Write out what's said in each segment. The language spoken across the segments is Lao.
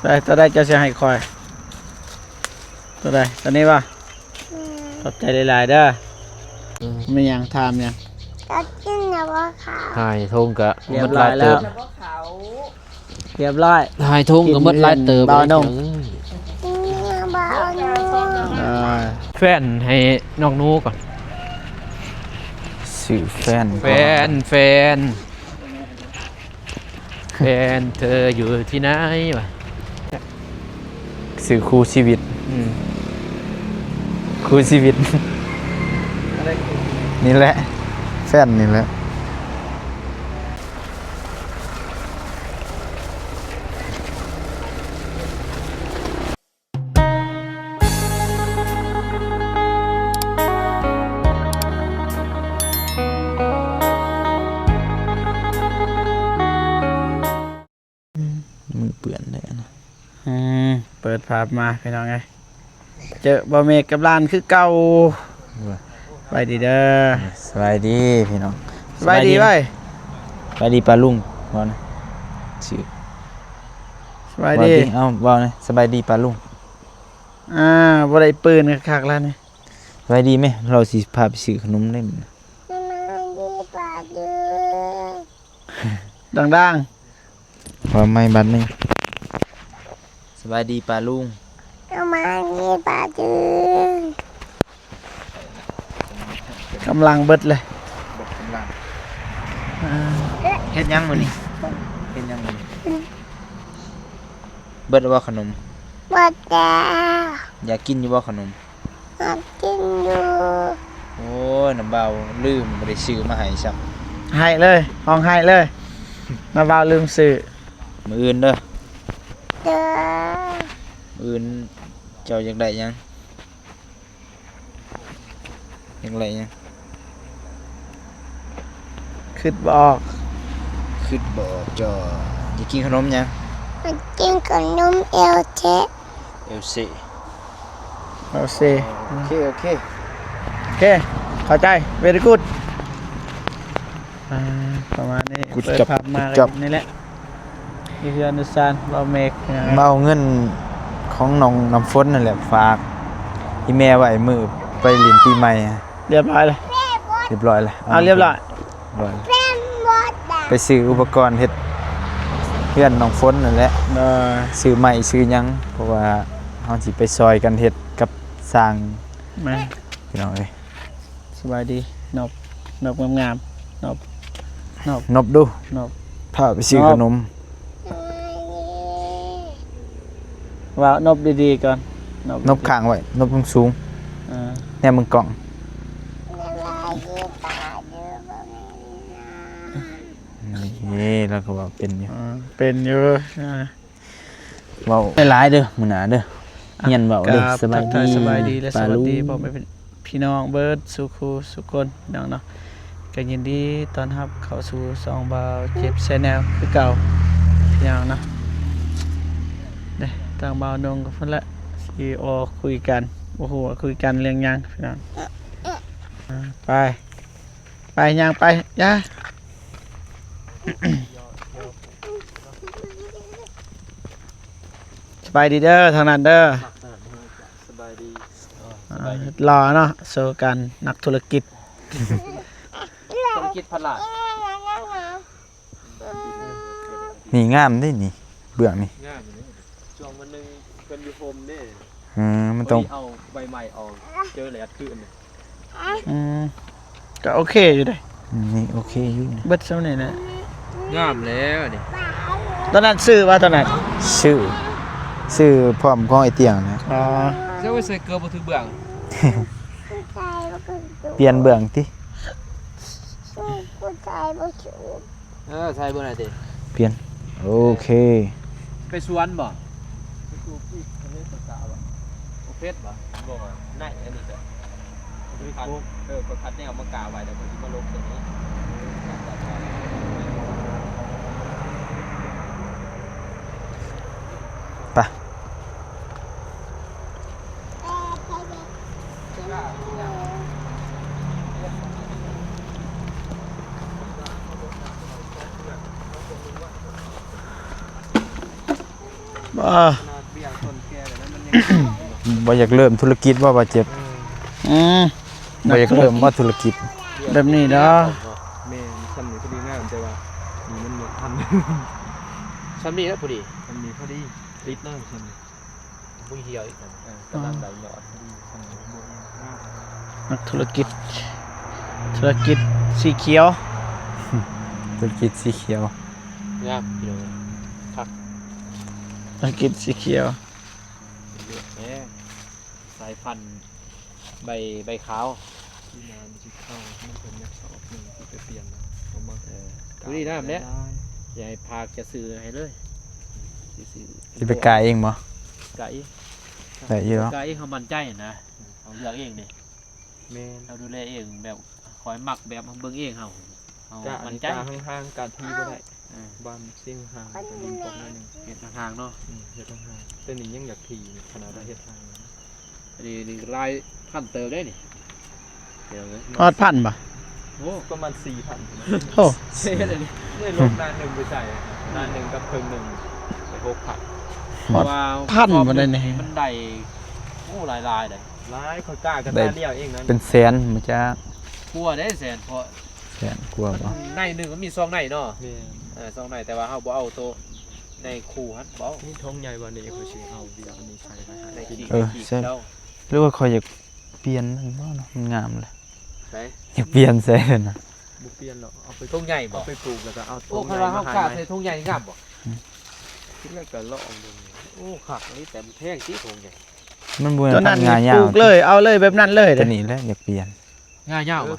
ໄດ້ ຕົວໃດເຈົ້າຊິໃຫ້ຂ້ອຍ? ຕົວໃດ? ຕົວນີ້ບໍ່? ອືມ ຂອບໃຈຫຼາຍໆເດີ. ແມ່ນຫຍັງ? ຖາມຫຍັງ? ເຈົ້າກິນແລ້ວບໍ່ເຂົ້າ? ຫາຍໂທງກະ ຮຽບຮ້ອຍແລ້ວ ໝົດຫຼາຍເຕີບ. ຮຽບຮ້ອຍ ຫາຍໂທງກະໝົດຫຼາຍເຕີບ. ບ່າວນົງ ກິນແລ້ວບ່າວນົງ. ເອີ ແຟນໃຫ້ນ້ອງໜູກ່ອນ. ຊື່ແຟນ ແຟນ ແຟນ. ແຟນເທີຢູ່ທີ່ໄຫນວະ? ຊື່ຄູ່ຊີວິດ. ອືມ ຄູ່ຊີວິດ ນີ້ແຫຼະ ແຟນນີ້ແຫຼະ. ມືເປື້ອນແທ້ນະ. ອືມ ເປີດພາບມາພີ່ນ້ອງເອີຍ ເຈີບ່າວເມກກັບຫຼານຄືເກົ່າ. ສະບາຍດີເດີ. ສະບາຍດີພີ່ນ້ອງ. ສະບາຍດີໄວ. ສະບາຍດີປ້າລຸງ ເວົ້ານະ. ຊື່ ສະບາຍດີ ເວົ້າຕິ ເອົາ ເວົ້ານະ. ສະບາຍດີປ້າລຸງ. ອ່າ ບໍ່ໄດ້ປືນຄັກໆແລ້ວນີ້. ສະບາຍດີແມະ ເຮົາຊິພາໄປຊື້ຂະໜົມເດ້. ສະບາຍດີປ້າລຸງ. ດັງໆ ເວົ້າໃໝ່ບາດໜຶ່ງ. ສະບາຍດີປ້າລຸງ. ສະບາຍດີປ້າລຸງ. ກຳລັງເບິດເລີຍ ເບິດກຳລັງ. ອ່າ ເຮັດຫຍັງມື້ນີ້? ເຮັດຫຍັງມື້ນີ້? ເບິດແລ້ວບໍ່ຂະໜົມ? ເບິດແລ້ວ. ຢາກກິນຢູ່ບໍ່ຂະໜົມ? ຢາກກິນຢູ່. ໂອ້ຍ ນ້າບ່າວລືມ ບໍ່ໄດ້ຊື້ມາໃຫ້ຊ້ຳ. ໄຫ້ເລີຍ ຮ້ອງໄຫ້ເລີຍ ນ້າບ່າວລືມຊື້. ມື້ອື່ນເດີ. ເດີ. ມື້ອື່ນເຈົ້າຢາກໄດ້ຫຍັງ? ຢາກໄດ້ຫຍັງ? ຄິດບໍ່ອອກ. ຄິດບໍ່ອອກ. ເຈົ້າຢາກກິນຂະໜົມຫຍັງ? ຢາກກິນຂະໜົມເອວເຊ. ເອວເຊ. ເອວເຊ. ໂອເຄ ໂອເຄ ໂອເຄ ເຂົ້າໃຈ. Very good. ອ່າ ປະມານນີ້ ເປີດພາບມານີ້ແຫຼະ ຢູ່ເຮືອນຢູ່ຊານບ່າວເມກ. ມາເອົາເງິນຂອງນ້ອງນ້ຳຝົນນັ້ນແຫຼະ ຝາກອີ່ແມ່ໄວ້ມື້ໄປຫຼິ້ນປີໃໝ່. ຮຽບຮ້ອຍແລ້ວ. ຮຽບຮ້ອຍແລ້ວ. ເອົາ ຮຽບຮ້ອຍ. ໄປຊື້ອຸປະກອນເຮັດເຮືອນນ້ອງຝົນນັ້ນແຫຼະ. ເອີ ຊື້ໄມ້ຊື້ຫຍັງ ເພາະວ່າເຮົາຊິໄປຊ່ອຍກັນເຮັດກັບຊ່າງ. ແມ່ນ ພີ່ນ້ອງເອີຍ. ສະບາຍດີນົບ ນົບງາມໆ ນົບ ນົບ ນົບດູ ນົບ ພາໄປຊື້ຂະໜົມ. ເວົ້ານົບດີໆກ່ອນ ນົບ ນົບຄ້າງໄວ້ ນົບສູງໆ. ເອີ ແນມເບິ່ງກ້ອງ. ນີ້ ລາວກໍເວົ້າເປັນຢູ່. ເອີ ເປັນຢູ່. ເວົ້າຫຼາຍໆເດີ ມື້ໜ້າເດີ ຮຽນເວົ້າເດີ. ສະບາຍດີ ສະບາຍດີ ແລະ ສະຫວັດດີພໍ່ແມ່ພີ່ນ້ອງເບິດສູ່ຄູ່ສູ່ຄົນພີ່ນ້ອງເນາະ. ກໍຍິນດີຕ້ອນຮັບເຂົ້າສູ່ຊ່ອງບ່າວເຈັບ Channel ຄືເກົ່າພີ່ນ້ອງເນາະ. ເດ້ ທາງບ່າວນົງກັບເພິ່ນລະຊິອອກຄຸຍກັນ ບໍ່ຮູ້ວ່າຄຸຍກັນເລື່ອງຫຍັງພີ່ນ້ອງ. ອ່າ ໄປ ໄປ ຍ່າງໄປ ຢ່າ. ສະບາຍດີເດີ ທາງນັ້ນເດີ. ສະບາຍດີ. ອ່າ ຫຼໍ່ເນາະ ໂຊກັນ ນັກທຸລະກິດ ທຸລະກິດພັນລ້ານ. ນີ້ງາມເດ້ນີ້ ເບື້ອງນີ້ ງາມເດ້. ຊ່ວງມື້ໜຶ່ງເພິ່ນຢູ່ໂຮມເດ້. ເອີ ມັນຕ້ອງ ພໍດີເອົາໃບໃໝ່ອອກ ເຈີແດດຄືນ. ອືມ ກໍໂອເຄຢູ່ເດ້. ອືມ ນີ້ໂອເຄຢູ່. ເບິດຊ່ຳນີ້ແຫຼະ ງາມແລ້ວນີ້. ຕອນນັ້ນຊື້ບໍ່ຕອນນັ້ນ? ຊື້ ຊື້ພ້ອມຂອງໄອ້ຕຽງນະ. ອໍ ເຈົ້າໄປໃສ່ເກືອບບໍ່ຖືກເບື້ອງ. ປ່ຽນເບື້ອງຕິ. ເອີ ໃສ່ເບິ່ງໜ້ອຍຕິ. ປ່ຽນ ໂອເຄ. ໄປສວນບໍ່? ໄປປູກອີກ ອັນນີ້ປາສາດບໍ່? ບໍ່ເຜັດບໍ່? ບໍ່ ໃນອັນນີ້ກະ ເອີ ຂ້ອຍຄັດແນວມາກະໄວ້ ແລ້ວຂ້ອຍຊິມາລົງຕົວນີ້. ໄປ. ເ ເອີ ຂະໜາດເບ້ຍຕົ້ນແກ່ແລ້ວນະ ມັນຍັງ ບໍ່ຢາກເລີ່ມທຸລະກິດບໍ່ ບາດເຈັບ? ເອີ ອືມ ບໍ່ຢາກເລີ່ມບໍ່ທຸລະກິດແບບນີ້ດອກ. ແມ່ນ ຊ່ຳນີ້ພໍດີງາມ ແຕ່ວ່ານີ້ມັນບໍ່ທັນ ຊ່ຳນີ້ລະພໍດີ ຊ່ຳນີ້ພໍດີ ຕິດເລີຍຊ່ຳນີ້. ບໍ່ເຫ່ຍອີກ ເອີ ກຳລັງໄດ້ຍອດ ນັກທຸລະກິດ ທຸລະກິດສີຂຽວ ທຸລະກິດສີຂຽວ ງາມພີ່ນ້ອງ ຄັກ ທຸລະກິດສີຂຽວ ເລືອກແດ່ ສາຍພັນໃບ ໃບຂາວ ປີໜ້າມັນຊິເຂົ້າ ມັນເປັນແມັກຊອບໜຶ່ງທີ່ໄປປ່ຽນນະ ເອົາມາ ເອີ ຜູ້ນີ້ນຳແຫຼະ ຢ່າໃຫ້ພາກ ຈະຊື້ໃຫ້ເລີຍ ຊິຊື້ ຊິໄປກາເອງບໍ່? ກາເອງ ໄດ້ຢູ່ ກາເອງ ເຮົາໝັ້ນໃຈນະ ເຮົາເລືອກເອງເດ້ ແມ່ນ ເຮົາດູແລເອງ ແບບຂ້ອຍມັກແບບເຮົາເບິ່ງເອງ ເຮົາ ເຮົາໝັ້ນໃຈ ກາອັນນີ້ ກາຫ່າງໆ ກາທີ່ບໍ່ໄດ້ ເອີ ບ້ານຊິງຫ່າງ ກາດິນປົກໜ້ອຍໜຶ່ງ ເຮັດຫ່າງໆເນາະ ອືມ ເຮັດຫ່າງໆ ແຕ່ນີ້ຍັງຢາກຖີ່ ຂະໜາດວ່າເຮັດຫ່າງ ອັນນີ້ ນີ້ຫຼາຍພັນເຕີບເດ້ນີ້ ຮອດພັນບໍ່? ໂອ້ ປະມານສີ່ພັນ ໂອ້ ເສຍເລີຍນີ້ ເລີຍລົດນານໜຶ່ງໄປໃສ່ ນານໜຶ່ງກັບເຄິ່ງໜຶ່ງໄປຫົກພັນ ຮອດພັນບໍ່ໄດ້ນີ້ ມັນໄດ້ ໂອ້ ຫຼາຍໆເດ້ ຫຼາຍ ຂ້ອຍກະນາດດຽວເອງນັ້ນ ເປັນແສນບໍ່ຈັກ ກວ່າເດ້ແສນ ເພາະ ແສນກວ່າບໍ່? ໃນໜຶ່ງມັນມີສອງໃນເນາະ ແມ່ນ ເອີ ສອງໃນ ແຕ່ວ່າເຮົາບໍ່ເອົາໂຕໃນຄູ່ຫັ້ນ ບໍ່ເອົາ ມີຖົງໃຫຍ່ບໍ່ນີ້ ຂ້ອຍຊິເອົາເບຍອັນນີ້ໃສ່ໄວ້ໃຫ້ ເອີ ໃສ່ ຫຼືວ່າຂ້ອຍຢາກປ່ຽນນັ້ນບໍ່ເນາະ ມັນງາມເລີຍ ໃສ່ ຢາກປ່ຽນໃສ່ນະ ບໍ່ປ່ຽນດອກ ເອົາໄປ ຖົງໃຫຍ່ບໍ່? ເອົາໄປປູກ ແລ້ວກໍເອົາ ໂອ້ ຖົງໃຫຍ່ ຄັນວ່າເຮົາກະໃສ່ຖົງໃຫຍ່ງາມບໍ່? ອືມ ຄິດແລ້ວກໍລອງເບິ່ງ ໂອ້ ຄັກອີ່ຫຼີ ແຕ່ມັນແພງຕິ ຖົງໃຫຍ່ ມັນບໍ່ແມ່ນພັນງາຍາວ ປູກເລີຍ ເອົາເລີຍແບບນັ້ນເລີຍ ຕົວນີ້ແຫຼະຢາກປ່ຽນ ງາຍາວ ເອີ ບໍ່?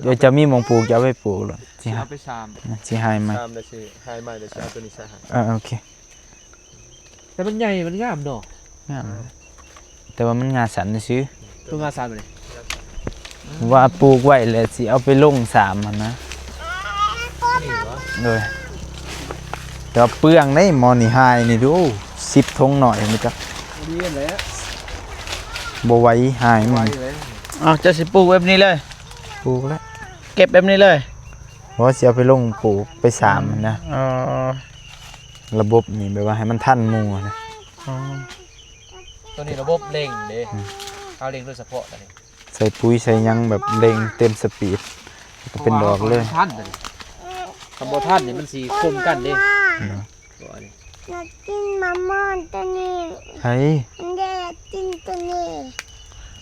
ເອີ ເຈົ້າມີໝ່ອງປູກ ເຈົ້າເອົາໄປປູກໂລດ ຊິ ຊິເອົາໄປສາມ ຊິຫາຍໃໝ່ ສາມແລ້ວຊິຫາຍໃໝ່ ແລ້ວຊິເອົາຕົວນີ້ໃສ່ໃຫ້ ເອີ ໂອເຄ ແຕ່ມັນໃຫຍ່ ມັນງາມເນາະ ງາມ ແຕ່ວ່າມັນງາສັ້ນຊື່ໆ ຄືງາສັ້ນນີ້ ວ່າປູກໄວ້ແລ້ວຊິເອົາໄປລົງສາມຫັ້ນນະ ນີ້ຫວາ? ໂດຍ ແຕ່ວ່າເປືອງເດ້ ໝໍນີ້ຫາຍນີ້ດູ ສິບຖົງໜ້ອຍ ບໍ່ຈັກ ບໍ່ໄຫວ ຫາຍມັນ ເອົາ ເຈົ້າຊິປູກແບບນີ້ເລີຍ? ປູກແລ້ວ ເກັບແບບນີ້ເລີຍ? ບໍ່ ຊິເອົາໄປລົງປູກໄປສາມຫັ້ນນະ ອໍ ລະບົບນີ້ແບບວ່າໃຫ້ມັນທັນໝູ່ຫັ້ນນະ ອໍ ຕົວນີ້ລະບົບເລັ່ງເດ້ ອືມ ເຮົາເລັ່ງໂດຍສະເພາະຕົວນີ້ ໃສ່ປຸ໋ຍໃສ່ຫຍັງແບບເລັ່ງເຕັມສະປີດ ກໍເປັນດອກເລີຍ ເພາະວ່າເຮົາບໍ່ທັນຕົວນີ້ ຄັນບໍ່ທັນນີ້ມັນຊິຄົນກັນເດ້ ອືມ ຕົວນີ້ ຢາກກິນມາມ່ອນຕົວນີ້ ໃຜ? ຢາກກິນຕົວນີ້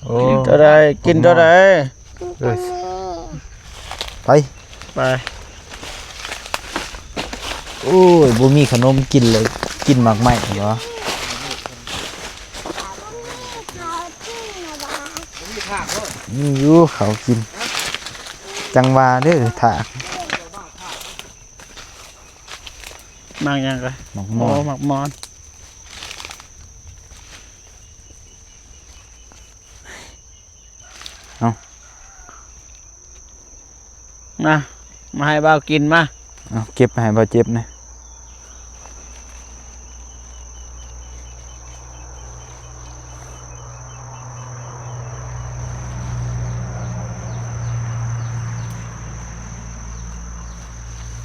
ໂອ້ ກິນຕົວໃດ? ກິນຕົວໃດ? ກິນຕົວນີ້ ໄປ ໄປ ໂອ້ຍ ບໍ່ມີຂະໜົມກິນເລີຍ ກິນໝາກໄມ້ບໍ? ມີຢູ່ເຂົ້າກິນ ຈັ່ງວ່າເດີ ຖ້າ ໝາກຫຍັງກະ? ໝາກມອນ ໂອ້ ໝາກມອນ ເອົາ ມາ ມາໃຫ້ບ່າວກິນ ມາ ເອົາ ເກັບໃຫ້ບ່າວເຈັບແດ່.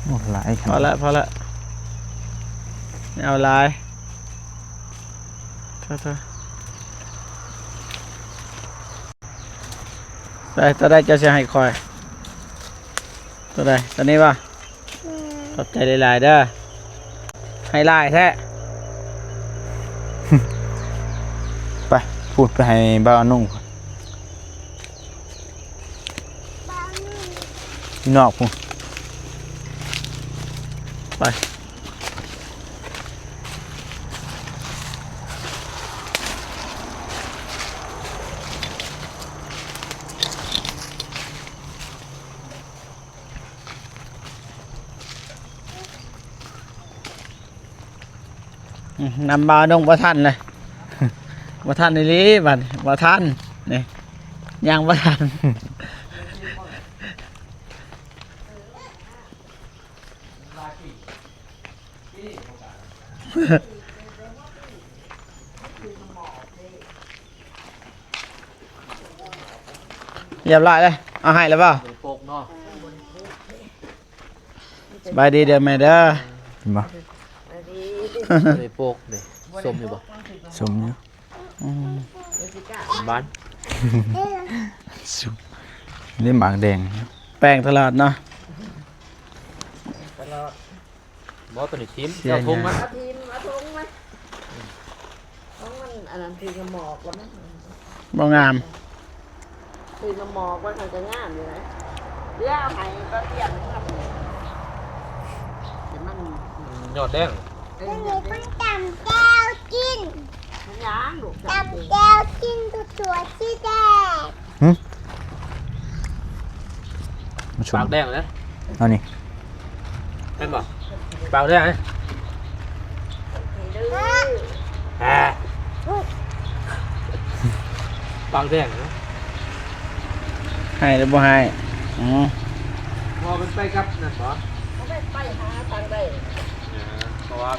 ໂອ້ ຫຼາຍ ພໍລະ ພໍລະ ຢ່າເອົາຫຼາຍ ເທາະ ເທາະ ໃສ່ ຕົວໃດເຈົ້າຊິໃຫ້ຂ້ອຍ? ຕົວໃດ? ຕົວນີ້ບໍ່? ແມ່ນ ຂອບໃຈຫຼາຍໆເດີ ໃຫ້ຫຼາຍແທ້ ໄປ ພຸ້ນ ໄປໃຫ້ບ່າວອານຸ ຢູ່ນອກພຸ້ນ ໄປ. ອືມ ນຳບ່າວນົງບໍ່ທັນເລີຍ ບໍ່ທັນອີ່ຫຼີບັດນີ້ ບໍ່ທັນນີ້ ຍ່າງບໍ່ທັນ. ຮຽບຮ້ອຍເລີຍ ເອົາໃຫ້ແລ້ວບໍ່? ສະບາຍດີເດີແມ່ເດີ ເຫັນບໍ່? ສະບາຍດີ ໄດ້ໂປກເດ້. ສົ້ມຢູ່ບໍ່? ສົ້ມຢູ່. ອືມ ຫວານ. ສົ້ມ. ນີ້ໝາກແດງ. ແປ້ງຕະຫຼອດເນາະ. ຕະຫຼອດ. ບໍ່ ຕົວນີ້ຖິ້ມ. ເອົາຖົງມາ. ເອົາຖິ້ມ ເອົາຖົງມາ. ຂອງມັນອັນນັ້ນຖືກນ້ຳໝອກແລ້ວມັນ ບໍ່ງາມ. ຖືກນ້ຳໝອກໄວ້ ມັນກໍງາມຢູ່ນະ. ດຽວໃຫ້ປາຕຽງທຳ ແຕ່ມັນ ອືມ ຍອດແດງ. ເອີ ຢາກກິນ ຕຳແຈ່ວກິນ. ມັນຫຍັງລູກ? ຕຳແຈ່ວກິນ ຕົວສີແດງ. ຫຶ? ປາກແດງເດ້. ເອົານີ້ ແມ່ນບໍ່? ປາກແດງເດ້. ອ່າ ປາກແດງເນາະ. ໃຫ້ຫຼືບໍ່ໃຫ້? ອືມ ພໍເພິ່ນໄປກັບນັ້ນບໍ່? ບໍ່ໄດ້ໄປຫາທາງໃດ. ເອີ ເພາະວ່າ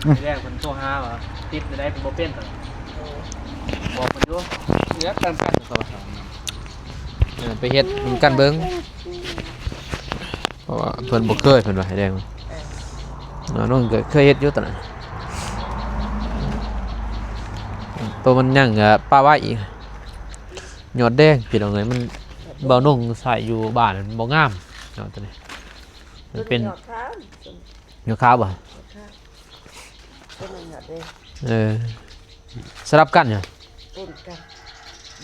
ອືມ ແດງເພິ່ນໂທຫາວ່າຕິດໄດ້ ເພິ່ນບໍ່ເປັນ. ເອີ ບອກເພິ່ນຢູ່ ເຫຼືອກັນກັນເຂົາວ່າ. ເອີ ໄປເຮັດນຳກັນເບິ່ງ ເພາະວ່າເພິ່ນບໍ່ເຄີຍ ເພິ່ນວ່າໃຫ້ແດງ. ເອີ ນ້ອງກໍເຄີຍເຮັດຢູ່ຕອນນັ້ນ ໂຕມັນຍັງ ອາ ປະໄວ້ອີກ. ຍອດແດງ ພີ່ນ້ອງເອີຍ ມັນ ເບົານົງໃສ່ຢູ່ບ້ານ ມັນບໍ່ງາມເນາະ ໂຕນີ້. ມັນເປັນ ໂຕນີ້ຍອດຂາວ ຍອດຂາວບໍ່? ຍອດຂາວ. ໂຕນີ້ຍອດແດງ. ເອີ ສະຫຼັບກັນຫຍັງ? ປົນກັນ.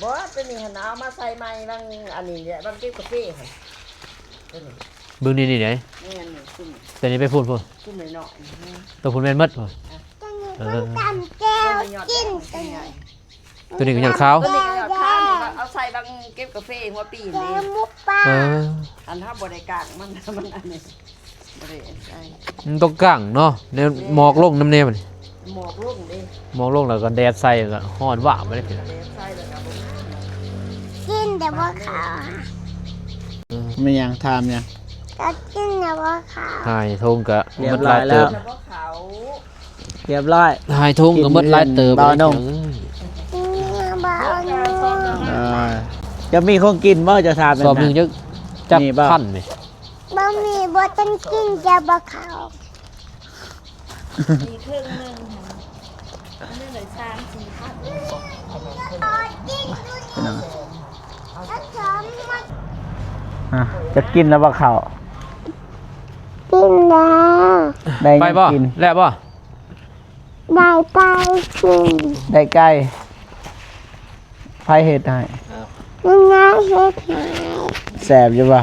ບໍ່ ໂຕນີ້ຫັ້ນເອົາມາໃສ່ໃໝ່ ບາງອັນນີ້ແຫຼະ ບາງເກັບກາເຟຫັ້ນ. ໂຕນີ້ ເບິ່ງນີ້ ນີ້ເດ້. ແມ່ນນີ້ ຊຸມ ໂຕນີ້ໄປພຸ້ນ ພຸ້ນ ຊຸມນ້ອຍໆນີ້. ໂຕພຸ້ນແມ່ນໝົດບໍ່? ອ່ະ ເອີ ໂຕນີ້ຕຳແຈ່ວກິນ. ໂຕນີ້ກໍຍອດຂາວ. ໂຕນີ້ກໍຍອດຂາວນີ້ ເອົາໃສ່ບາງເກັບກາເຟຫົວປີນີ້. ເອີ ອັນເຮົາບໍ່ໄດ້ກ້າງມັນ ມັນອັນນີ້ ບໍ່ໄດ້ໃສ່. ມັນຕ້ອງກ້າງເນາະ ແນວໝອກລົງນຳແນວນີ້. ໝອກລົງເດ້. ໝອກລົງແລ້ວກໍແດດໃສ່ ແລ້ວກໍຮ້ອນວາບໄປເດ້. ແດດໃສ່ແລ້ວກໍບໍ່ງາມ. ກິນແຕ່ບໍ່ຂາວ. ແມ່ນຫຍັງ? ຖາມຫຍັງ? ກໍກິນແຕ່ບໍ່ຂາວ. ຫາຍໂທງກໍໝົດຫຼາຍເຕີບ. ແລ້ວບໍ່ຂາວ. ຮຽບຮ້ອຍ ຫາຍໂທງກໍໝົດຫຼາຍເຕີບ. ເບົານົງ ເອີ ເບົານົງ. ເອີ ຈະມີຂອງກິນບໍ່? ຈະຖາມ ສອບໜຶ່ງຈັກ ຈັກພັນນີ້? ບໍ່ມີ ບໍ່ທັນກິນ ຈະບໍ່ເຂົ້າ. ມີເຄິ່ງໜຶ່ງຫັ້ນ ອັນນີ້ເລີຍສາມສີ່ພັນ. ອ່ະ ຈະກິນແລ້ວບໍ່ເຂົ້າ? ກິນແລ້ວ. ໄດ້ຫຍັງກິນ? ແລ້ວບໍ່? ໄດ້ໄກ່ກິນ. ໄດ້ໄກ່. ໃຜເຮັດໃຫ້? ແມ່ເຮັດໃຫ້. ແຊບຢູ່ບໍ່?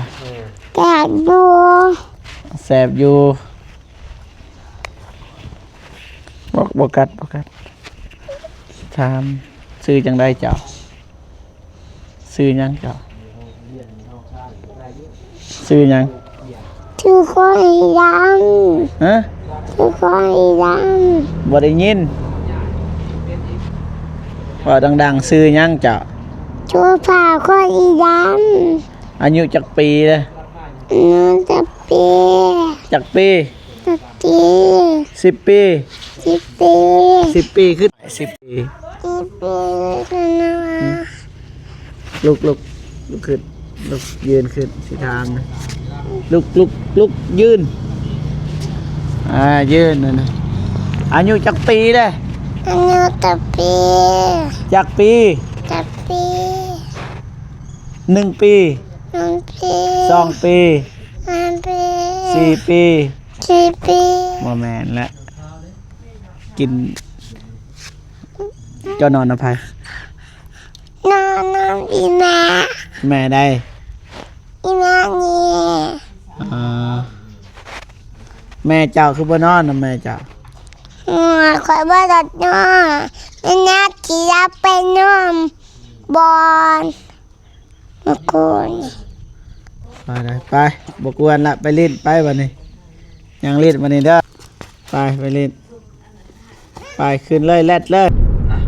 ແຊບຢູ່. ແຊບຢູ່. ບໍ່ ບໍ່ກັດ ບໍ່ກັດ. ຖາມ ຊື່ຈັ່ງໃດເຈົ້າ? ຊື່ຫຍັງເຈົ້າ? ຊື່ຫຍັງ? ຊື່ຄວາຍດຳ. ຮະ? ຊື່ຄວາຍດຳ. ບໍ່ໄດ້ຍິນ. ເວົ້າດັງໆ. ຊື່ຫຍັງເຈົ້າ? ຊື່ພາຄວາຍດຳ. ອາຍຸຈັກປີເດ? ອາຍຸຈັກປີ? ຈັກປີ? ຈັກປີ? ສິບປີ. ສິບປີ. ສິບປີຂຶ້ນ. ສິບປີ. ສິບປີຂຶ້ນມາ. ອືມ ລຸກ ລຸກ ລຸກຂຶ້ນ ລຸກ ຢືນຂຶ້ນ ຊິຖາມ. ລຸກ ລຸກ ລຸກ ຢືນ. ອ່າ ຢືນນັ້ນນະ. ອາຍຸຈັກປີເດ? ອາຍຸຈັກປີ? ຈັກປີ? ຈັກປີ? ໜຶ່ງປີ. ໜຶ່ງປີ. ສອງປີ. ສອງປີ. ສີ່ປີ. ສີ່ປີ. ບໍ່ແມ່ນລະ. ກິນ ເຈົ້ານອນນຳໃຜ? ນອນນຳອີ່ແມ່. ແມ່ໃດ? ອີ່ແມ່ນີ້. ເອີ ແມ່ເຈົ້າຄືບໍ່ນອນນຳແມ່ເຈົ້າ? ຂ້ອຍບໍ່ຢາກນອນ. ແມ່ນັດຊິຢາກໄປນອນບ່ອນ ມາກ່ອນ. ໄປ ໄປ ບໍ່ກວນລະ ໄປຫຼິ້ນ ໄປບາດນີ້. ຍ່າງຫຼິ້ນບາດນີ້ເດີ. ໄປ ໄປຫຼິ້ນ ໄປ ຂຶ້ນເລີຍ ແລ່ນເລີຍ. ອ່ະ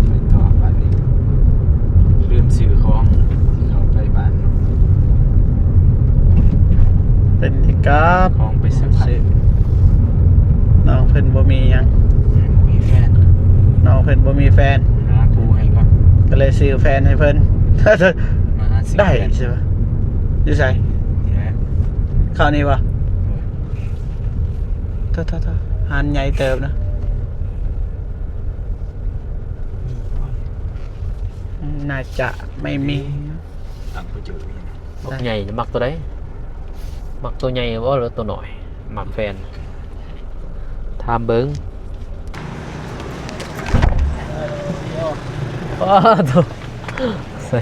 ໄປຕໍ່ບາດນີ້ ລືມຊື້ຂອງ ເຂົ້າໄປບ້ານ. ເປັນອີກກັບ ຂອງໄປເຊີໄພຣ. ນ້ອງເພິ່ນບໍ່ມີຫຍັງ ອືມ ບໍ່ມີແຟນ. ນ້ອງເພິ່ນບໍ່ມີແຟນ ຫາຄູ່ໃຫ້ກ່ອນ ກໍເລີຍຊື້ແຟນໃຫ້ເພິ່ນ. ມາຫາຊື້ ໄດ້ ແຟນ ໃຊ່ປະ? ຢູ່ໃສ? ນີ້ແຫຼະ ເຂົ້ານີ້ບໍ່? ໂອ້ຍ ໂທດ ໂທດ ໂທດ. ຮ້ານໃຫຍ່ເຕີບນະ ໜ້າຈະໄມ່ມີ. ບັກໃຫຍ່ມັກໂຕໃດ? ມັກໂຕໃຫຍ່ບໍ່ ຫຼືໂຕນ້ອຍ? ມັກແຟນ ຖາມເບິ່ງ. ອ້າໂທ້ ໃສ່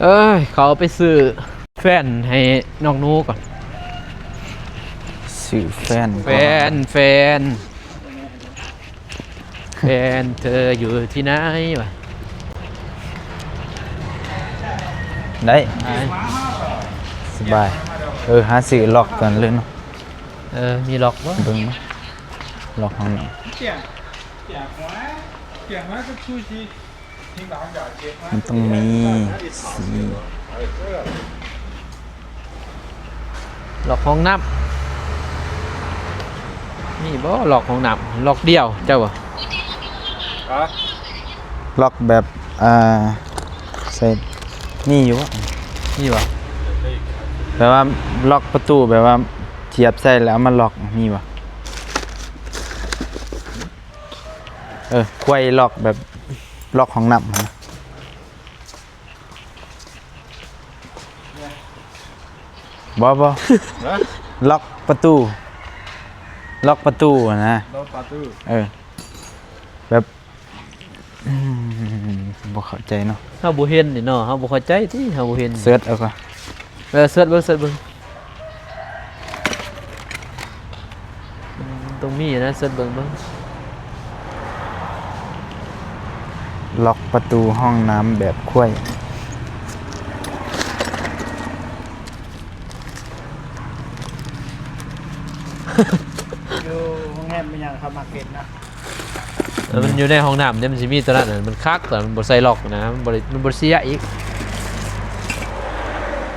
ເອີຍ ເຂົາໄປຊື້ແຟນໃຫ້ນ້ອງໜູກ່ອນ. ຊື້ແຟນກ່ອນ ແຟນ ແຟນ. ແຟນເທີຢູ່ທີ່ໄຫນວະ? ໄດ້ ໄດ້ ສະບາຍ. ເອີ ຫາຊື້ລັອກກ່ອນເລີຍເນາະ. ເອີ ມີລັອກບໍ່? ເບິ່ງລັອກຫ້ອງນ້ຳ. ມັນຕ້ອງມີສີ ລັອກຫ້ອງນ້ຳ ມີບໍ່ລັອກຫ້ອງນ້ຳ? ລັອກດຽວ ເຈົ້າບໍ່? ຮະ? ລັອກແບບ ອ່າ ໃສ່ ມີຢູ່ບໍ່? ມີບໍ່? ແບບວ່າລັອກປະຕູ ແບບວ່າສຽບໃສ່ແລ້ວເອົາມາລັອກ ມີບໍ່? ເອີ ໄຂວ່ລັອກແບບລັອກຫ້ອງນ້ຳຫັ້ນນະ. ບໍ່ ບໍ່ ຮະ? ລັອກປະຕູ ລັອກປະຕູຫັ້ນນະ. ລັອກປະຕູ ເອີ ແບບ ອືມ ບໍ່ເຂົ້າໃຈເນາະ. ເຮົາບໍ່ເຫັນນີ້ເນາະ ເຮົາບໍ່ເຂົ້າໃຈຕິ ເຮົາບໍ່ເຫັນ. ເສີດເອົາກ່ອນ ເອີ ເສີດເບິ່ງ ເສີດເບິ່ງ. ອືມ ຕ້ອງມີນະ ເສີດເບິ່ງເບິ່ງ. ລັອກປະຕູຫ້ອງນ້ຳແບບໄຂວ່. ຢູ່ໂຮງແຮມເປັນຫຍັງເຂົາມັກເຮັດນະ? ເອີ ມັນຢູ່ໃນຫ້ອງນ້ຳເດ້ ມັນຊິມີຕົວນັ້ນນະ ມັນຄັກ ແຕ່ມັນບໍ່ໃສ່ລັອກນະ ມັນບໍ່ໄດ້ ມັນບໍ່ເສຍອີກ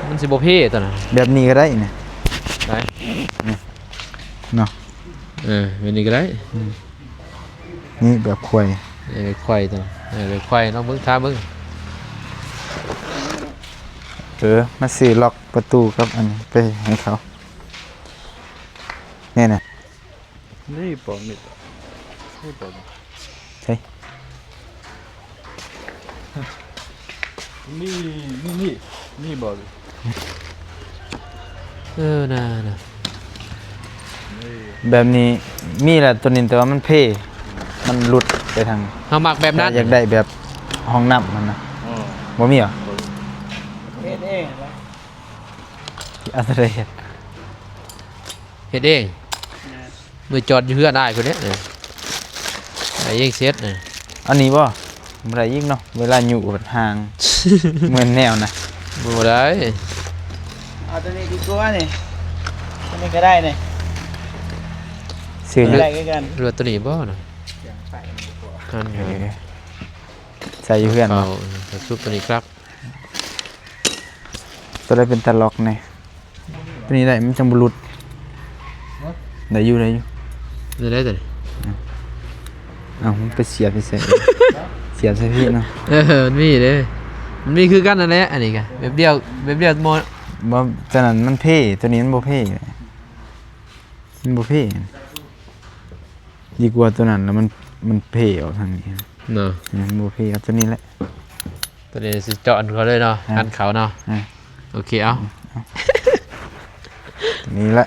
ມັນຊິບໍ່ເພຕົວນັ້ນ. ແບບນີ້ກໍໄດ້ນີ້ ໄດ້ ນີ້ເນາະ. ເອີ ແບບນີ້ກໍໄດ້. ອືມ ນີ້ແບບໄຂວ່ ເອີ ໄຂວ່ຕົວ ເອີ ໄຂວ່ ລອງເບິ່ງ ຖາມເບິ່ງ. ເອີ ມາຊື້ລັອກປະຕູກັບອັນນີ້ໄປໃຫ້ເຂົາ ແນ່ນະ. ນີ້ບໍ່ມີ ນີ້ບໍ່ມີ ໃຊ່ ນີ້ ນີ້ ນີ້ ນີ້ບໍ່ ເອີ ນະ ນະ ນີ້ ແບບນີ້ມີແຫຼະ ໂຕນີ້ ແຕ່ວ່າມັນເພ ມັນຫຼຸດໄປທາງ ເຮົາມັກແບບນັ້ນ ຢາກໄດ້ແບບຫ້ອງນ້ຳຫັ້ນນະ. ອືມ ບໍ່ມີຫວາ? ເຮັດເອງ ເຮັດເອງ ເຮັດເອງ ແມ່ນ ມືຈອດຢູ່ເຮືອນອ້າຍເພິ່ນເດ້ ໄດ້ເອງເສັດນະ. ອັນນີ້ບໍ່? ບໍ່ໄດ້ອີກເນາະ ເວລາຍຸບັດຫ່າງ ເໝືອນແນວນະ ບໍ່ໄດ້. ເອົາຕົວນີ້ດີກວ່ານີ້ ຕົວນີ້ກໍໄດ້ນີ້ ຊື້ ກໍໄດ້ຄືກັນ ຫຼືວ່າຕົວນີ້ບໍ່ນະ? ອັນນີ້ ເອີ ໃສ່ຢູ່ເຮືອນ ເອົາ ເອົາຊຸບຕົວນີ້ຄັບ. ຕົວໃດເປັນຕາລັອກແດ່? ຕົວນີ້ໄດ້ ມັນຈັ່ງບໍ່ຫຼຸດ. ຮະ? ໄດ້ຢູ່ ໄດ້ຢູ່. ໄດ້ ໄດ້ຕົວນີ້. ອືມ ເອົາ ມັນໄປສຽບໃສ່ ສຽບໃສ່ພີ້ເນາະ. ເອີ ມັນມີເດ້ ມັນມີຄືກັນນັ້ນແຫຼະ. ອັນນີ້ກະແບບດຽວ ແບບດຽວໝົດ. ບໍ່ ຕົວນັ້ນມັນເພ ຕົວນີ້ມັນບໍ່ເພ ມັນບໍ່ເພ. ດີກວ່າຕົວນັ້ນ ແລ້ວມັນ ມັນເພອອກທາງນີ້ເນາະ. ມັນບໍ່ເພ ເອົາຕົວນີ້ແຫຼະ. ຕົວນີ້ຊິເຈາະອັນເຂົາເລີຍເນາະ. ອ່າ ອັນເຂົາເນາະ. ອ່າ ໂອເຄ ເອົາ ເອົາ ນີ້ແຫຼະ.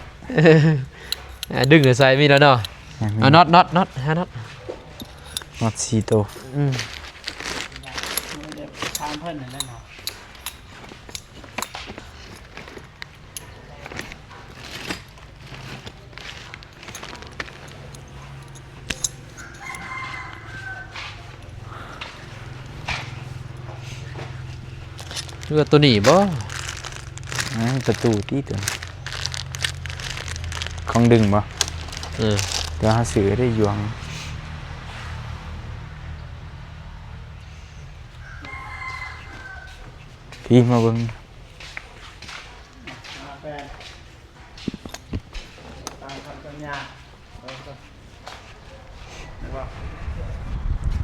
ອ່າ ດຶງໃສ່ມີແລ້ວເນາະ. ອ່າ ມີ ເອົາ ນັອດ ນັອດ ນັອດ ຫານັອດ ນັອດສີ່ໂຕ. ອືມ ຖາມເພິ່ນນັ້ນແຫຼະເນາະ. ຫຼືວ່າຕົວນີ້ບໍ່? ອືມ ປະຕູຕິຕົວນີ້ ຂອງດຶງບໍ່? ເອີ ແຕ່ເຮົາຊື້ໄດ້ຢູ່ຫວ່າງ ພີ້ມາເບິ່ງ. ຕາມຄຳສັນຍາ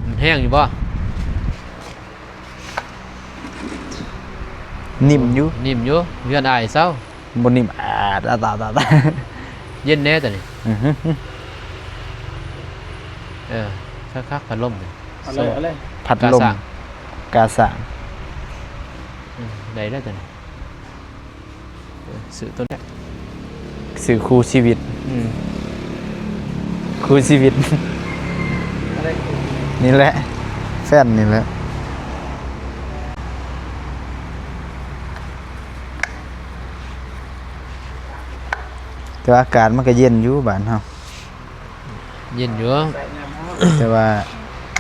ມັນແຮງຢູ່ບໍ່? ນິ້ມຢູ່ ນິ້ມຢູ່ ເຮືອນອ້າຍເຊົາ ບໍ່ນິ້ມ ອາ ຕາ ຕາ ຕາ ຕາ ເຢັນແດ່ຕົວນີ້ ອືຮຶ ເອີ ຄັກໆ ພັດລົມນີ້ ເອົາເລີຍ ເອົາເລີຍ ພັດລົມ ກາສ້າງ ກາສ້າງ ອືມ ໄດ້ແລ້ວຕົວນີ້ ເອີ ຊື້ຕົວນີ້ ຊື້ຄູ່ຊີວິດ ອືມ ຄູ່ຊີວິດ ອະໄລ ນີ້ແຫຼະ ແຟນນີ້ແຫຼະ ແຕ່ວ່າອາກາດມັນກະເຢັນຢູ່ບ້ານເຮົາ ເຢັນຢູ່ ແຕ່ວ່າ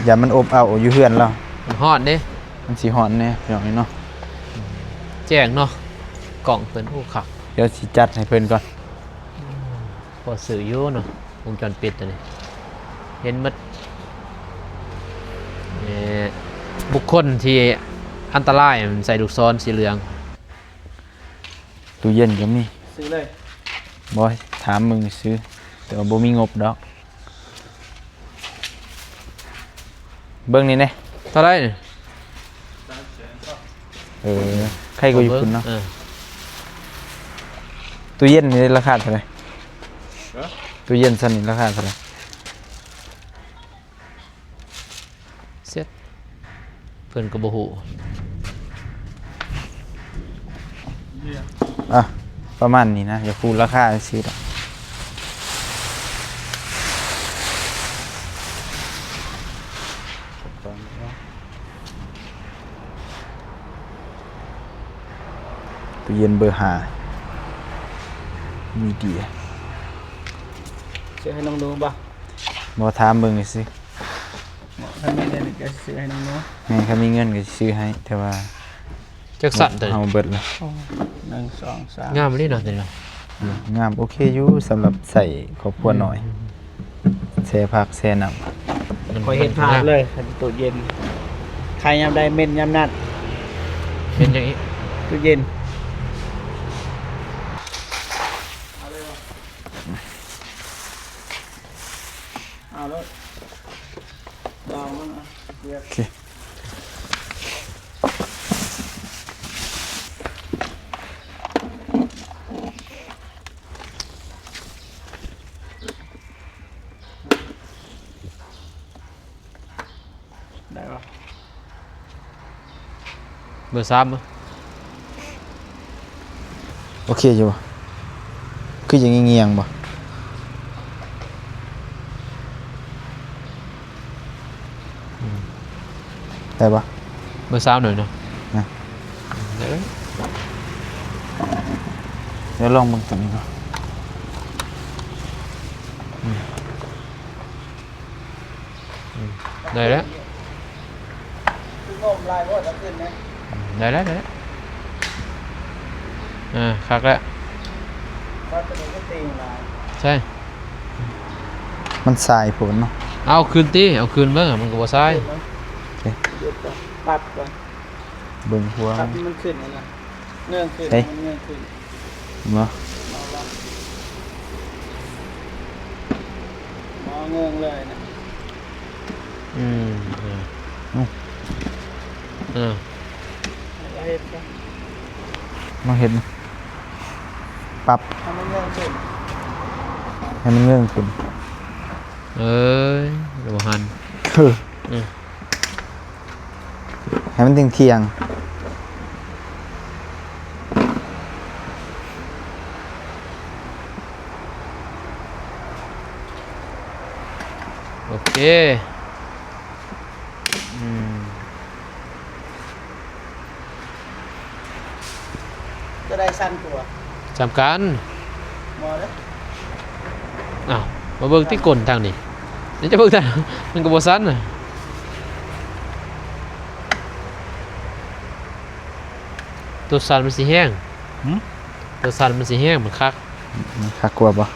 ຢ້ານມັນອົບເອົ້າຢູ່ເຮືອນລາວ ມັນຮ້ອນເດ້ ມັນຊິຮ້ອນແດ່ພີ່ນ້ອງເອີຍເນາະ ແຈ້ງເນາະ ກ້ອງເພິ່ນ ໂອ້ ຄັກ ດຽວຊິຈັດໃຫ້ເພິ່ນກ່ອນ ພໍຊື້ຢູ່ເນາະ ວົງຈອນປິດຕົວນີ້ ເຫັນໝົດ ເອີ ບຸກຄົນທີ່ອັນຕະລາຍ ມັນໃສ່ລູກສອນສີເຫຼືອງ ຕູ້ເຢັນກະມີ ຊື້ເລີຍ ບໍ່ ຖາມເບິ່ງຊື່ ແຕ່ວ່າບໍ່ມີງົບດອກ ເບິ່ງນີ້ແດ່ ເທົ່າໃດນີ້? ເອີ ໄຄກວ່າຢູ່ພຸ້ນເນາະ ເອີ ຕູ້ເຢັນນີ້ລາຄາເທົ່າໃດ? ຕູ້ເຢັນຊັ້ນນີ້ລາຄາເທົ່າໃດ? ເຊັດ ເພິ່ນກະບໍ່ຮູ້ ອະ ປະມານນີ້ນະ ຢາກຮູ້ລາຄາຊື່ດອກ ຕູ້ເຢັນເບີຫ້າ ມີເດຍ ຊື້ໃຫ້ນ້ອງດູບໍ່? ບໍ່ ຖາມເບິ່ງຊື່ ເໝາະ ຄັນມີເງິນກະຊິຊື້ໃຫ້ນ້ອງເນາະ ແມ່ນ ຄັນມີເງິນກະຊິຊື້ໃຫ້ ແຕ່ວ່າຈັກຊັ້ນເດີ ເຮົາເບິດລະ ໂອ້ ໜຶ່ງ ສອງ ສາມ ງາມອີ່ຫຼີເນາະ ໂຕນີ້ເນາະ ງາມ ໂອເຄຢູ່ ສຳລັບໃຊ້ຄອບຄົວນ້ອຍ ອືມ ແຊ່ຜັກແຊ່ນ້ຳ ຂ້ອຍເຫັນພາບເລີຍ ຄັນຕູ້ເຢັນ ຂາຍຍາມໃດເໝັນຍາມນັ້ນ ເໝັນຫຍັງອີກ ຕູ້ເຢັນ ເອົາໂລດ ດອງມັນນະ ໂອເຄ ໄດ້ບໍ່? ເບີສາມບໍ? ໂອເຄຢູ່ບໍ? ຄືຍັງງ່ຽງໆບໍ? ອືມ ໄດ້ບໍ່? ເບີສາມໜ້ອຍເນາະ ນະ ໄດ້ເລີຍ ດຽວລອງເບິ່ງໂຕນີ້ເນາະ ອືມ ອືມ ໄດ້ແລ້ວ ຄືງົມຫຼາຍໂພດ ເອົາຂຶ້ນນະ ອືມ ໄດ້ແລ້ວ ໄດ້ແລ້ວ ເອີ ຄັກແລ້ວ ໃຊ່ ມັນຊາຍໂພດເນາະ ເອົາຂຶ້ນຕິ ເອົາຂຶ້ນເບິ່ງ ມັນກະບໍ່ຊາຍ ປັບກ່ອນ ເບິ່ງຫົວ ປັບໃຫ້ມັນຂຶ້ນຫັ້ນນະ ເງີຍຂຶ້ນ ເອີ ມັນເງີຍຂຶ້ນ ເນາະ ເອົາລະ ເງີຍເລີຍນະ ອືມ ເອີ ເອີ ເຮັດ ມາເຮັດ ປັບ ໃຫ້ມັນເງີຍຂຶ້ນ ໃຫ້ມັນເງີຍຂຶ້ນ ເອີຍ ບໍ່ທັນ ເອີ ອືມ ໃຫ້ມັນທ່ຽງໆ ໂອເຄ ອືມ ໂຕໃດສັ້ນກວ່າ? ສ່ຳກັນ ບໍ່ເດ້ ອ້າວ ມາເບິ່ງຕິກົ້ນທາງນີ້ ນີ້ຈະເບິ່ງທາງ ມັນກະບໍ່ສັ້ນນະ ໂຕສັ້ນມັນຊິແຮງ ຫື? ໂຕສັ້ນມັນຊິແຮງ ມັນຄັກ ມັນຄັກກວ່າບໍ?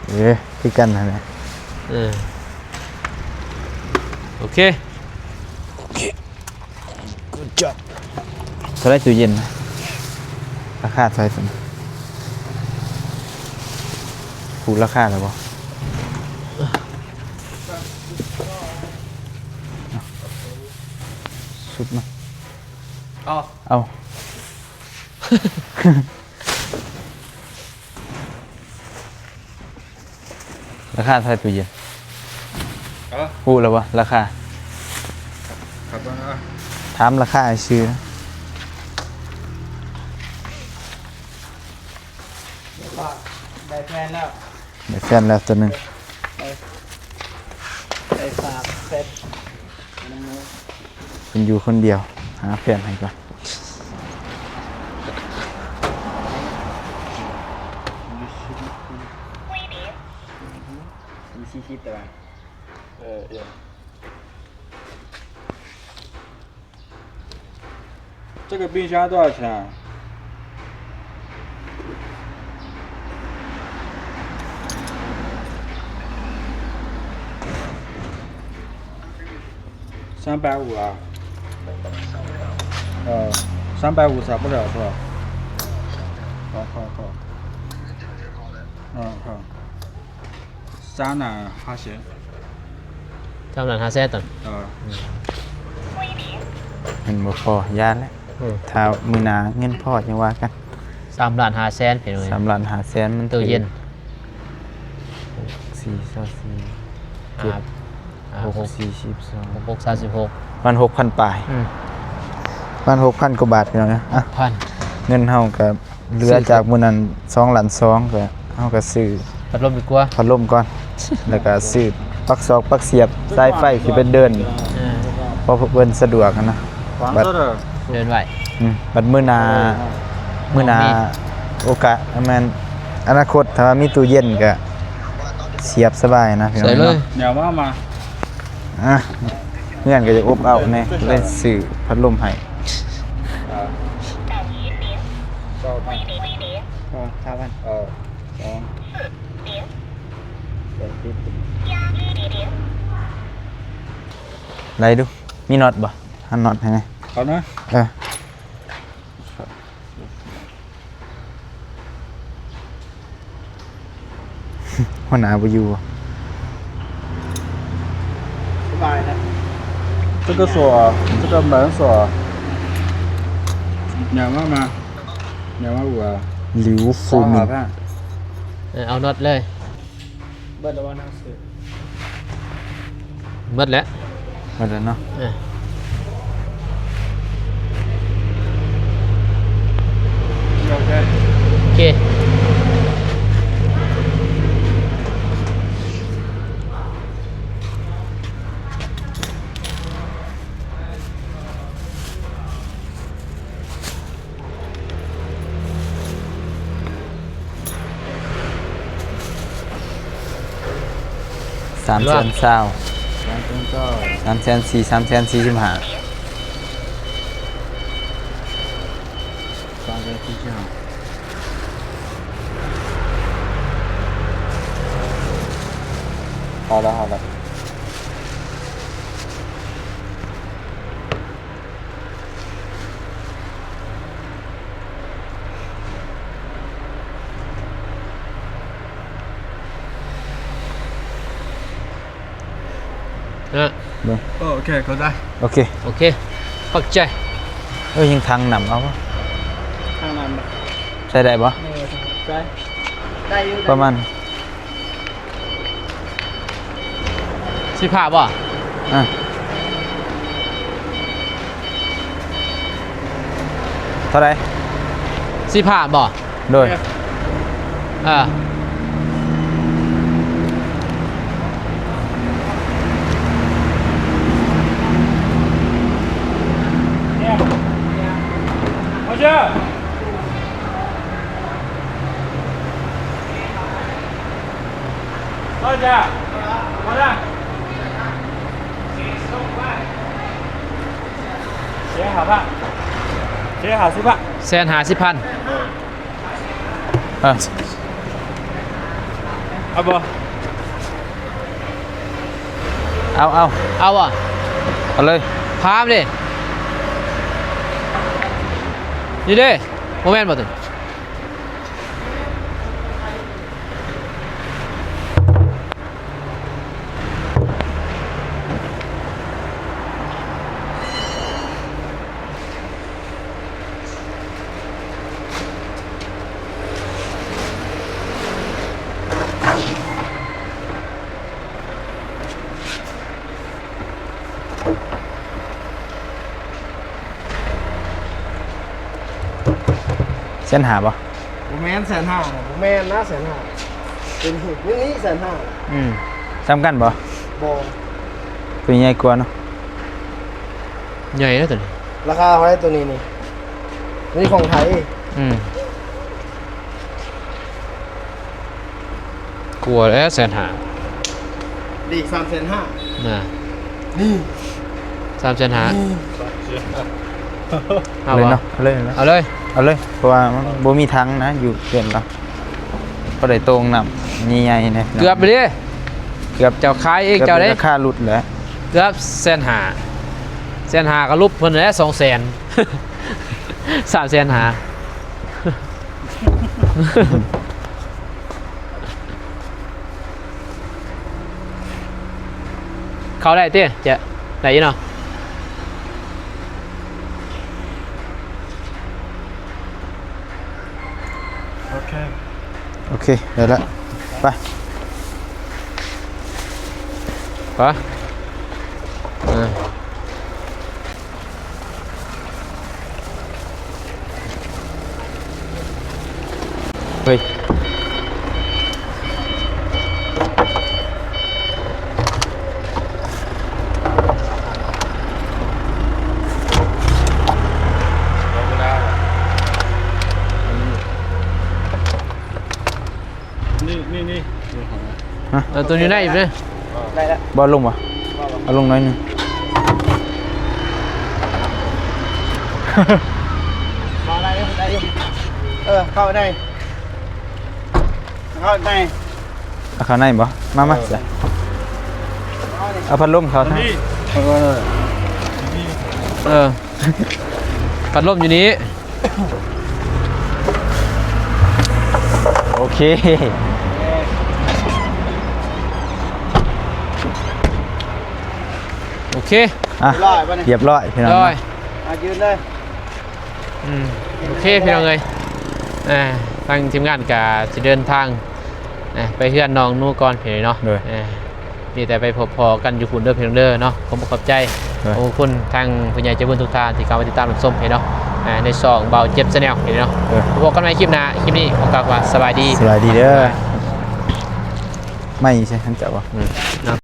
ເອີ ຄືກັນຫັ້ນແຫຼະ ເອີ ໂອເຄ ໂອເຄ Good job ເທົ່າໃດຕູ້ເຢັນນະ? ລາຄາເທົ່າໃດໂຕນີ້? ຮູ້ລາຄາແລ້ວບໍ່? ຊຸດມາ ເອົາ ເອົາ ລາຄາເທົ່າໃດຕູ້ເຢັນ? ເອີ ຮູ້ແລ້ວບໍ່ລາຄາ? ຄັບ ຖາມລາຄາຊື່. ໄດ້ແຟນແລ້ວ ໄດ້ແຟນແລ້ວຕົວໜຶ່ງ ໄດ້ ໄດ້ຝາກແຟນ ເພິ່ນຢູ່ຄົນດຽວ ຫາແຟນໃຫ້ກ່ອນ. ມີສີ່ສິບຕາລາງ ເອີ ເອີ 这个冰箱多少钱啊？三百五啊。呃，三百五少不了是吧？好，好，好。嗯，好。 ສາມລ້ານຫ້າແສນ ສາມລ້ານຫ້າແສນຕອນ ເອີ ມັນບໍ່ພໍ ຢ້ານແຫຼະ ອືມ ຖ້າມື້ໜ້າເງິນພໍຈັ່ງວ່າກັນ. ສາມລ້ານຫ້າແສນ ພີ່ນ້ອງ ສາມລ້ານຫ້າແສນ ມັນຕູ້ເຢັນ ສີ່ ຊາວສີ່ ເຈັດ ຫ້າ ຫົກ ສີ່ສິບສອງ ຫົກ ສາມສິບຫົກ ປະມານຫົກພັນປາຍ ອືມ ປະມານຫົກພັນກວ່າບາດ ພີ່ນ້ອງເອີຍ. ອ່ະ ເງິນເຮົາກໍ ເຫຼືອຈາກມື້ນັ້ນສອງລ້ານສອງ ກໍເຮົາກໍຊື້ພັດລົມດີກວ່າ ພັດລົມກ່ອນ ແລ້ວກໍຊື້ປັກຊອກປັກສຽບສາຍໄຟທີ່ເປັນເດີນ ເອີ ເພາະເພິ່ນສະດວກຫັ້ນນະ ບັດເດີນໄວ ອືມ ບັດມື້ໜ້າ ມື້ໜ້າ ໂອກາດ ແມ່ນ ອະນາຄົດ ຖ້າວ່າມີຕູ້ເຢັນກໍສຽບສະບາຍນະ ພີ່ນ້ອງເນາະ. ແນວວ່າມາ ອ່ະ ເຮືອນກໍຢາກອົບເອົາແດ່ ເລີຍຊື້ພັດລົມໃຫ້. ເອີ ຊາວພັນ ເອີ ສອງ ແປດສິບ ໄລ່ດູ ມີນັອດບໍ່? ຫານັອດໃຫ້ແດ່ ເອົານະ ເອີ. ຫົວໜ້າບໍ່ຢູ່ ສະບາຍນະ 这个锁，这个门锁，两万吗？两万五啊。刘富民。双好看。 ເອີ ເອົານັອດເລີຍ. ເບິດແລ້ວບໍ່ໜັງສື? ເບິດແລ້ວ ເບິດແລ້ວເນາະ ເອີ ໂອເຄ ໂອເຄ. ສາມແສນຊາວ ສາມແສນຊາວ ສາມແສນສີ່ ສາມແສນສີ່ສິບຫ້າ ສາມແສນສີ່ສິບຫ້າ ເອົາລະ ເອົາລະ. ເນາະ ເບິ່ງ ໂອເຄ ເຂົ້າໃຈ ໂອເຄ ໂອເຄ ຂອບໃຈ. ເອີ ຍັງຖັງນ້ຳເອົາບໍ່? ຖັງນ້ຳບໍ່? ໃຊ້ໄດ້ບໍ່? ເອີ ໃຊ້ ໄດ້ຢູ່ ປະມານ ສິບຫ້າບໍ່? ອ່າ ເທົ່າໃດ? ສິບຫ້າບໍ່? ໂດຍ ເອີ ແສນຫ້າສິບພັນ ເອີ ເອົາບໍ່? ເອົາ ເອົາ ເອົາບໍ່? ເອົາເລີຍ ພາມເດ້ ນີ້ເດ້ ບໍ່ແມ່ນບໍ່ຕົວນີ້? ແສນຫ້າບໍ່? ບໍ່ແມ່ນແສນຫ້ານະ ບໍ່ແມ່ນນະແສນຫ້າ ເປັນຫຶກນີ້ແສນຫ້າ ອືມ ສ່ຳກັນບໍ່? ບໍ່ ຕົວນີ້ໃຫຍ່ກວ່າເນາະ ໃຫຍ່ເນາະຕົວນີ້ ລາຄາເທົ່າໃດຕົວນີ້ນີ້? ນີ້ຂອງໄທ ອືມ ກວ່າແລ້ວແສນຫ້າ ດີກສາມແສນຫ້າ ນະ ນີ້ສາມແສນຫ້າ ນີ້ ເອົາ ເອົາເລີຍເນາະ ເອົາເລີຍເນາະ ເອົາເລີຍ ເອົາເລີຍ ເພາະວ່າມັນບໍ່ມີຖັງນະ ຢູ່ເຮືອນລາວ ພໍໄດ້ໂຕ່ງນ້ຳໃຫຍ່ໆແດ່ ເກືອບໄປເດ້ ເກືອບ ເຈົ້າຂາຍເອງເຈົ້າເດ້ ເກືອບລາຄາຫຼຸດແຫຼະ ເກືອບແສນຫ້າ ແສນຫ້າກໍຫຼຸບເພິ່ນແຫຼະ ສອງແສນ ສາມແສນຫ້າ ເຂົ້າໄດ້ຕິ ຈະໄດ້ຢູ່ເນາະ ໂອເຄ ໂອເຄ ໄດ້ລະ ໄປ ໄປ ເອີ. ເຮີ້ຍ ນີ້ ນີ້ ນີ້ ຮະ ເອີ ຕົວຢູ່ໃນອີກເດ້ ໄດ້ລະ ບໍ່ລົງບໍ່? ບໍ່ ເອົາລົງໜ້ອຍໜຶ່ງ ບໍ່ ໄດ້ຢູ່ ໄດ້ຢູ່ ເອີ ເຂົ້າໄດ້ ເຂົ້າໄດ້ ເອົາເຂົ້າໃນບໍ່? ມາ ມາ ເອີ ເອົາພັດລົມເຂົ້າທາງ ເອີ ເອີ ພັດລົມຢູ່ນີ້ ໂອເຄ ໂອເຄ ອ່ະ ຮຽບຮ້ອຍ ຮຽບຮ້ອຍພີ່ນ້ອງ ໂດຍ ອ່ະ ຢືນເລີຍ ອືມ ໂອເຄ ພີ່ນ້ອງເອີຍ ອ່າ ທາງທີມງານກະຊິເດີນທາງ ອ່າ ໄປເຮືອນນ້ອງໜູກ່ອນ ພີ່ນ້ອງເນາະ ໂດຍ ອ່າ ມີແຕ່ໄປພົບພໍ້ກັນຢູ່ພຸ້ນເດີພີ່ນ້ອງເດີເນາະ ຂອບຄຸນຂອບໃຈ ໂດຍ ຂອບຄຸນທາງຜູ້ໃຫຍ່ໃຈບຸນທຸກທ່ານທີ່ເຂົ້າມາຕິດຕາມຮັບຊົມພີ່ນ້ອງເນາະ ອ່າ ໃນຊ່ອງບ່າວເຈັບ Channel ພີ່ນ້ອງເນາະ ໂດຍ ພົບກັນໃໝ່ຄລິບໜ້າ ຄລິບນີ້ຂໍກ່າວຄຳວ່າສະບາຍດີ ສະບາຍດີເດີ ໄມ້ໃສ່ຫັ້ນເຈົ້າບໍ່? ອືມ ເອົາ